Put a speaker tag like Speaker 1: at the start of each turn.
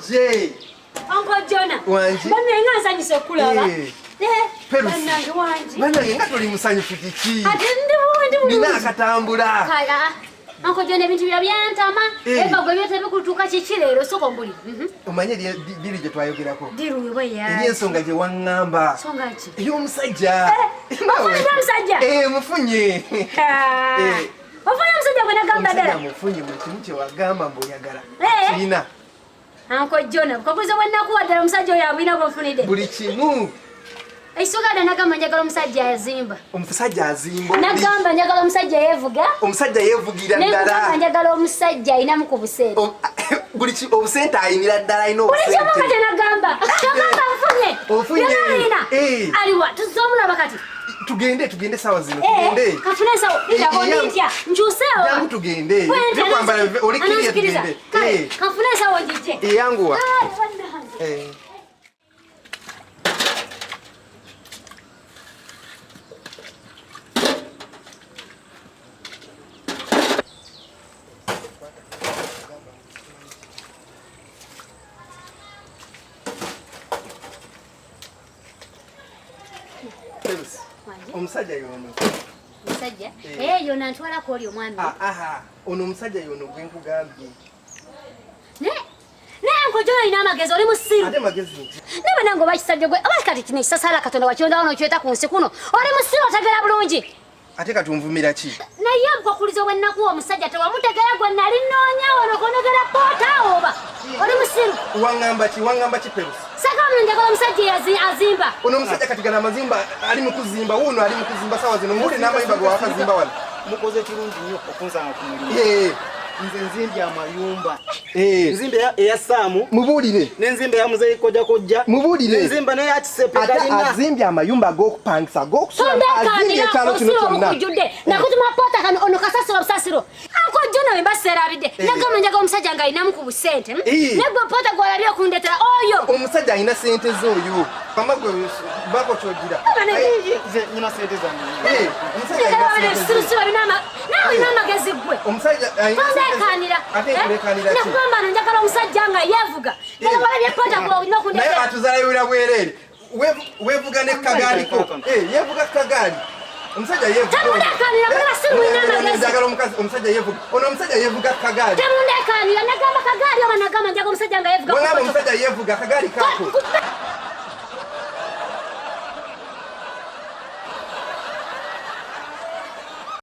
Speaker 1: J.
Speaker 2: Uncle Jonah.
Speaker 1: Wangi.
Speaker 2: Banange nga nsanyuse okulaba.
Speaker 1: Eh.
Speaker 2: Eh,
Speaker 1: Perusi.
Speaker 2: Banange wangi.
Speaker 1: Banange nga toli musanyufu kiki?
Speaker 2: Ate ndi bulungi bulungi.
Speaker 1: Nina akatambula.
Speaker 2: Kale, ah, Uncle Jonah ebintu bya byantama.
Speaker 1: Eh.
Speaker 2: Eva gwe byota bikutuuka kiki leero sooka ombulire. Mhm.
Speaker 1: Omanye diri gye twayogerako.
Speaker 2: Diru wewe ya.
Speaker 1: Eri ensonga gye waŋŋamba.
Speaker 2: Nsonga ki?
Speaker 1: Ey'omusajja.
Speaker 2: Eh, ofunye omusajja?
Speaker 1: Eh, mufunye.
Speaker 2: Ah.
Speaker 1: Eh.
Speaker 2: Ofunye omusajja gwe nagamba
Speaker 1: Omusajja
Speaker 2: ddala.
Speaker 1: mufunye buli kimu kye wagamba mbu oyagala.
Speaker 2: Eh.
Speaker 1: Kirina.
Speaker 2: Uncle Jonah, bukaguzo bwe nakuwa ddala omusajja oyo abulina bw'ofunidde.
Speaker 1: Buli kimu.
Speaker 2: Ekisooka ddala nagamba njagala omusajja azimba.
Speaker 1: Omusajja azimba.
Speaker 2: Nagamba njagala omusajja yeevuga.
Speaker 1: Omusajja yeevugira
Speaker 2: Nengamba
Speaker 1: ddala.
Speaker 2: njagala omusajja alinamu ku busente.
Speaker 1: Buli obusente ayinira ddala alina
Speaker 2: Buli kimu nga
Speaker 1: obusente.
Speaker 2: kye nagamba. Nagamba nfunye.
Speaker 1: Ofunye.
Speaker 2: Byonna alina.
Speaker 1: Eh.
Speaker 2: Aliwa tuzze omulaba kati.
Speaker 1: Tugende tugende sawa zino
Speaker 2: Eh,
Speaker 1: tugende.
Speaker 2: kafune ensawo. Lindako
Speaker 1: Eh,
Speaker 2: ndi ntya. Nkyuseewo.
Speaker 1: Jangu tugende.
Speaker 2: Bwe ntya,
Speaker 1: Byokwambala oli kiriya
Speaker 2: ananzikiriza.
Speaker 1: tugende.
Speaker 2: Kale,
Speaker 1: Eh.
Speaker 2: kafune ensawo njije.
Speaker 1: Eh, yanguwa.
Speaker 2: Kale, bannange.
Speaker 1: Eh. Perusi, Omusajja yono.
Speaker 2: Omusajja?
Speaker 1: Eh.
Speaker 2: Eh, yona ntwalako oli omwami.
Speaker 1: Ah, aha, ono omusajja yono gwe nkugambye.
Speaker 2: Naye Uncle Jonah olina amagezi oli musiru.
Speaker 1: Ate magezi nti.
Speaker 2: Naye bannange oba kisajja gwe oba kati kino ekisasala Katonda wakirondawo n'okyeta ku nsi kuno. Oli musiru otegera bulungi.
Speaker 1: Ate katunvumira ki?
Speaker 2: Naye obukwakkulizo bwe nnakuwa omusajja tewamutegera gwe nali nnoonya wano konogera poota oba. Oli musiru.
Speaker 1: Waŋŋamba ki? Waŋŋamba ki Perusi?
Speaker 2: Saka njagala omusajja azimba.
Speaker 1: Ono omusajja kati gano amazimba ali mu kuzimba, wuuno ali mu kuzimba sawa zino, muwulire n'amayumba ge wakazimba wano.
Speaker 3: Mukoze kirungi nnyo okunsanga ku mulimu.
Speaker 1: Eh,
Speaker 3: Nze nzimbye amayumba.
Speaker 1: eh.
Speaker 3: Nzimba eya Saamu,
Speaker 1: Mubuulire.
Speaker 3: n'enzimba eya Muzeeyi Kojja Kojja.
Speaker 1: Mubuulire.
Speaker 3: N'enzimba n'eya Kisepe
Speaker 1: Ate
Speaker 3: galina.
Speaker 1: azimbye amayumba ag'okupangisa ag'okusulamu azimbye
Speaker 2: Tondekanira
Speaker 1: ekyalo kino
Speaker 2: obusiru
Speaker 1: kyonna.
Speaker 2: obukujjudde. Nakutuma poota kano ono kasasiro busasiro. Uncle Jonah bwe mba seerabidde. Nagamba njagala omusajja ng'alinamu ku busente. hmm?
Speaker 1: Eh.
Speaker 2: Naye gwe poota gw'olabye okundetera oyo.
Speaker 1: Omusajja alina sente ze oyo. Mama gwe bako kyogira.
Speaker 3: Nze nyina sente zange.
Speaker 1: Eh, omusajja alina sente ze.
Speaker 2: Ebisirusiru naawe olina amagezi gwe.
Speaker 1: Omusajja alina sente ze.
Speaker 2: Tondekanira.
Speaker 1: Ate nkulekanira ki?
Speaker 2: Nakugamba no njagala omusajja nga yeevuga. Njagala walabye poota gw'olina
Speaker 1: Naye
Speaker 2: okundetera.
Speaker 1: atuzaalayira bwereere. Weevuga ne kagaali ko. Eh, yeevuga kagaali. Omusajja yeevuga.
Speaker 2: Temundekanira, mwe basiru mulina amagezi.
Speaker 1: Njagala omukazi omusajja yeevuga. Ono omusajja yeevuga kagaali.
Speaker 2: Temundekanira nagamba kagaali oba nagamba njagala omusajja nga yeevuga.
Speaker 1: Wangamba omusajja yeevuga kagaali kako.
Speaker 2: Kupe-